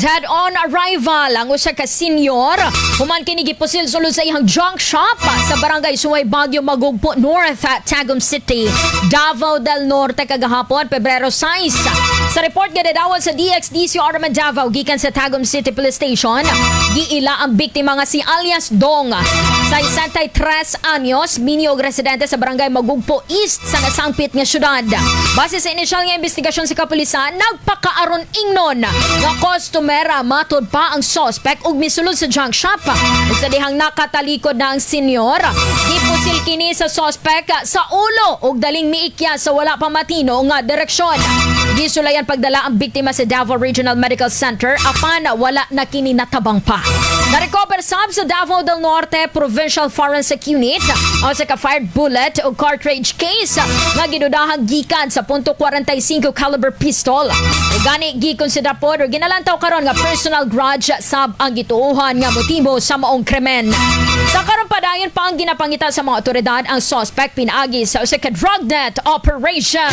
Dead on arrival ang usa ka senior human kini gipusil sulod sa iyang junk shop sa Barangay Suway, Baguio, Magugpo North, Tagum City, Davao del Norte kagahapon, Pebrero 6. Sa report nga nadawat sa DXDC Arman Davao gikan sa Tagum City Police Station, giila ang biktima nga si alias Dong, 63 anyos, minyo og residente sa Barangay Magugpo East sa nasangpit nga syudad. Base sa inisyal nga investigasyon sa kapulisan, nagpakaaron ingnon nga kostumera matod pa ang suspect ug misulod sa junk shop. Ug sa dihang nakatalikod na ang senyor, gipusil kini sa suspect sa ulo ug daling miikya sa wala pa matino nga direksyon. Gisulayan pagdala ang biktima sa Davao Regional Medical Center apan wala na kini natabang pa. Na-recover sab sa Davao del Norte Provincial Forensic Unit ang sa ka-fired bullet o cartridge case nga gidudahan gikan sa .45 caliber pistol. Ug gani gikonsidera pod or ginalantaw karon nga personal grudge sab ang gituohan nga motibo sa maong krimen. Sa karon, padayon pa ang ginapangita sa mga otoridad ang suspect pinaagi sa usa ka drug net operation.